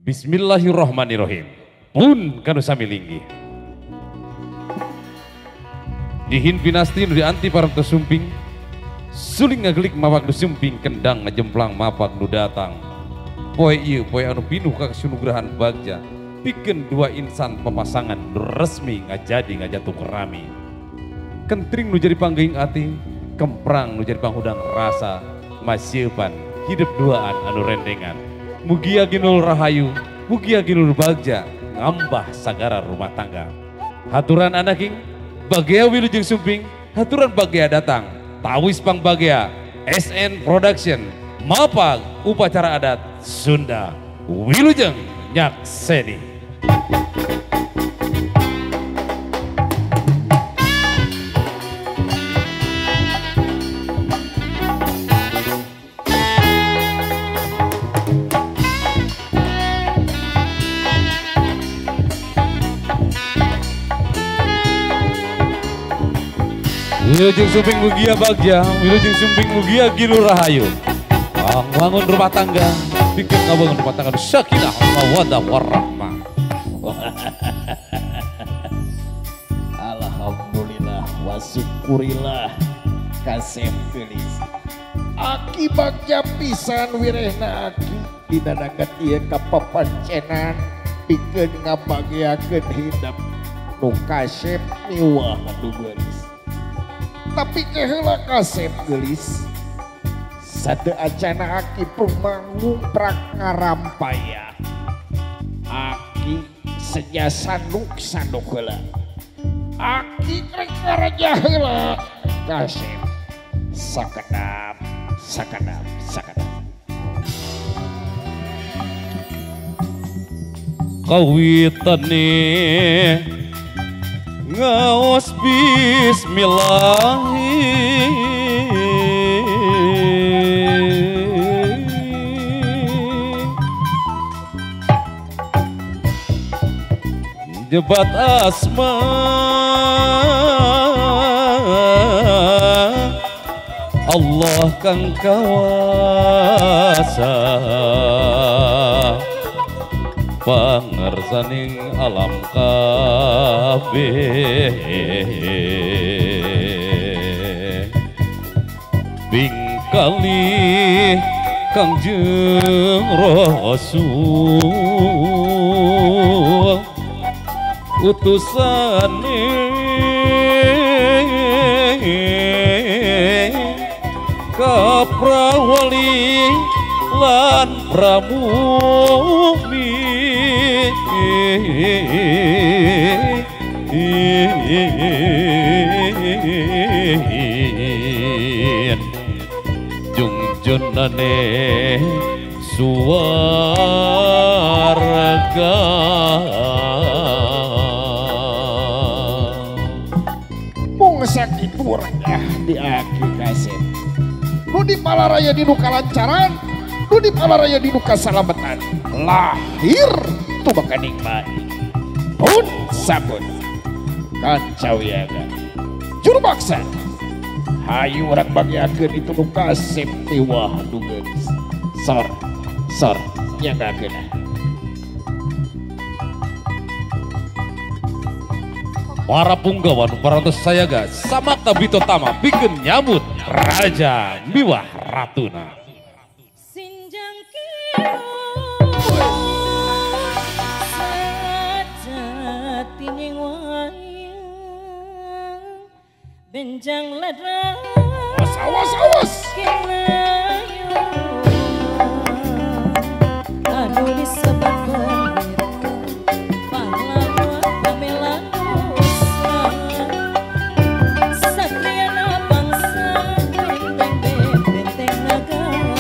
Bismillahirrahmanirrahim. Pun kanu sami linggih. Dihin pinasti nu dianti parantos sumping, suling ngagelik mapak nu sumping, kendang ngajemplang mapak nu datang. Poe ieu poe anu pinuh ka kasunugrahan bagja, pikeun dua insan papasangan nu resmi ngajadi ngajatuh rami. Kentring nu jadi panggeing ati, kemprang nu jadi panghudang rasa, masiepan hidup duaan anu rendengan. Mugia ginul rahayu, mugia ginul bagja, ngambah sagara rumah tangga. Haturan anaking, bagea wilujeng sumping, haturan bagea datang, tawis pang bagea, SN Production, mapag upacara adat Sunda, wilujeng nyakseni. Wilujeng sumping mugia bagja, wilujeng sumping mugia ginul rahayu. Bangun rumah tangga, bikin ngabangun rumah tangga sakinah mawaddah warahmah. Alhamdulillah wa syukurillah kasep geulis. Aki bagja pisan wirehna aki dina danget ieu ka papancenan pikeun ngabageakeun hidep nu kasep miwah nu geulis. Tapi keheula kasep geulis satu acana aki pumangungprak ngarampaya aki seja sanduk sanduk heula aki rek ngaraja heula kasep sakedap sakedap sakedap kawitane ngaos bismillahi jebat asma Allah kang kawasa pangersaning alam kabeh ping kalih Kangjeng Rasul utusane kaprawali lan pramumi jungjonane suwarga. Mung sakitu rengah di aki kasep nu di palaraya dinu kalancaran, nu di palaraya dinu kasalametan, lahir tumekaning bae pun sabun kancawiaga juru baksa hayu urang bagiakeun itu nu kasep tiwah nu geulis sor sor nyanggakeun. Para punggawa nu parantos sayaga samakta bito tama pikeun nyambut raja miwah ratuna. Sinjang kieu sajatining wayang benjang ladra. Awas awas awas. Anu disebat perwira pahlawan pamelan nusa satriana bangsa benteng benteng nagara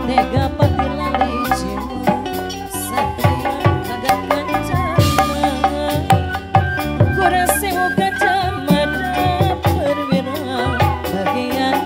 tega pati lali jiwa satria gagah kencana kurang sewu gajah mada perwira bagian.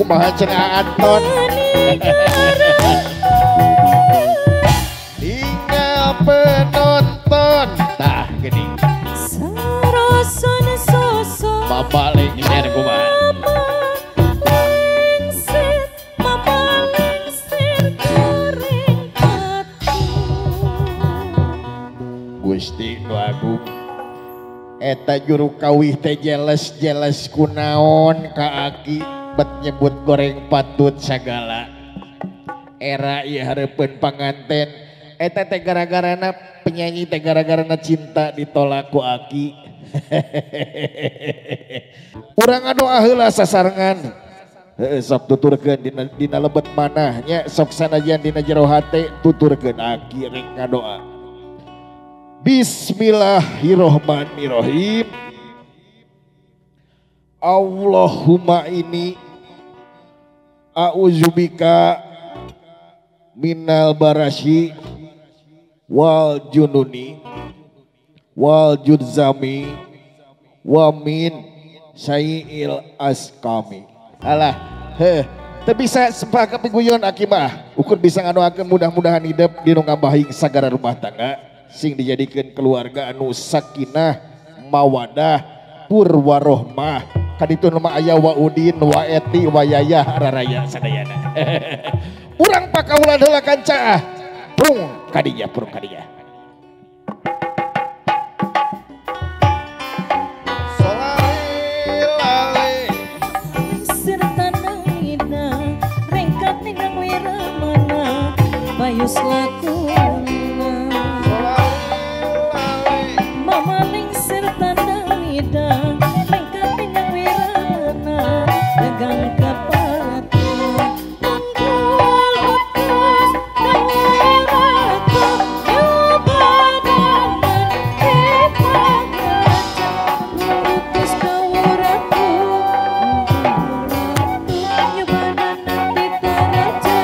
Kumaha cenah Anton. Tinggal penonton. Tah geuning. Bapak lenyer kumaha. Gusti nu agung. Eta juru kawih teh jeles-jeles kunaon ka aki bet nyebut goreng patut sagala. Era ieu hareupeun panganten. Eta teh gara-garana penyanyi teh gara-garana cinta ditolak ku aki. Urang ngadoa heula sasarengan. Heueuh sok tuturkeun dina lebet manah nya sok sanajan dina jero hate tuturkeun aki rek ngadoa. Bismillahirrohmanirrohim. Allahumma ini a'udzubika minal barasi wal jununi wal judzami wa min sayiil askami. Alah, heh, teu bisa sepakat piguyon aki mah. Ukur bisa ngadoakeun mudah-mudahan hidup di nu ngabahing sagara rumah tangga sing dijadikeun keluarga anu sakinah mawadah purwarohmah. Kaditu nu mah aya wa udin wa eti wa yayah raraya sadayana. Urang pakaulan heula kanca. Prung kadinya, prung kadinya. Bayus lakuna mama lingsir tanda wida lengkap dengan wirana dagang kapatu tunggul utus dawiratu yubadanan kepagaja utus dawiratu yubadanan ditaraja.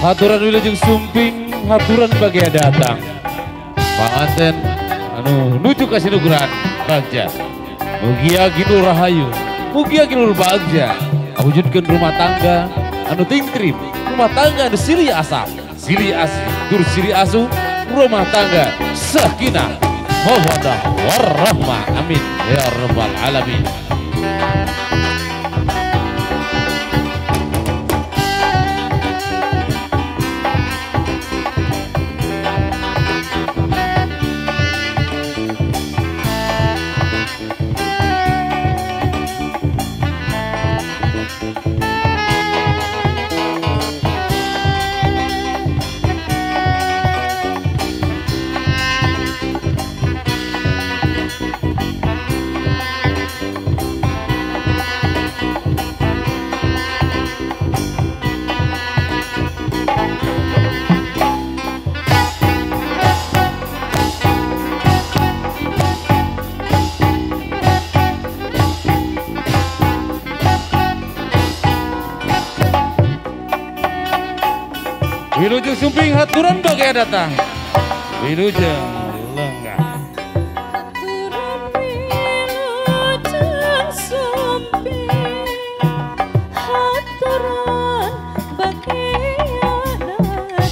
Haturan wilujeng sumping, haturan bagia datang. Panganten anu nuju ka sinuguran bagja. Mugia ginul rahayu, mugia ginul bagja. Awujudkeun rumah tangga anu tingtrim, rumah tangga anu silih asah, silih asih, tur silih asuh, rumah tangga sakinah, mawaddah warahmah. Amin ya rabbal alamin. Wilujeng sumping haturan bagai datang. Wilujeng lenggah. Haturan wilujeng sumping, haturan bagai datang.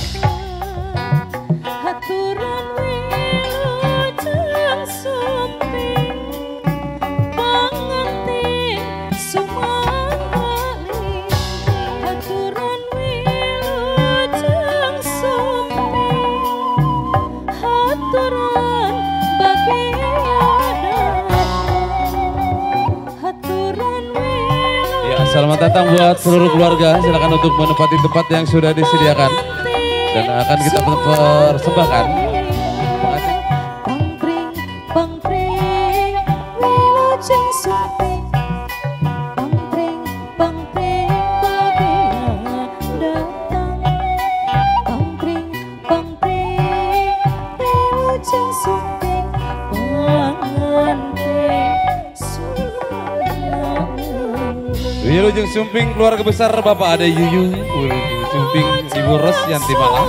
Haturan wilujeng sumping, pangantin sumangga. Haturan wilujeng sumping, haturan bagai datang. Haturan Ya, selamat datang buat seluruh keluarga. Silakan untuk menempati tempat yang sudah disediakan dan akan kita persembahkan. Pangpring, pangpring, wilujeng sumping. Pangpring, pangpring, bagai datang. Pangpring, pangpring, wilujeng sumping. Pangantin sumangga. Wilujeng sumping keluarga besar Bapak ada Yuyu, Wilujeng sumping Ibu Ros Yanti Malang.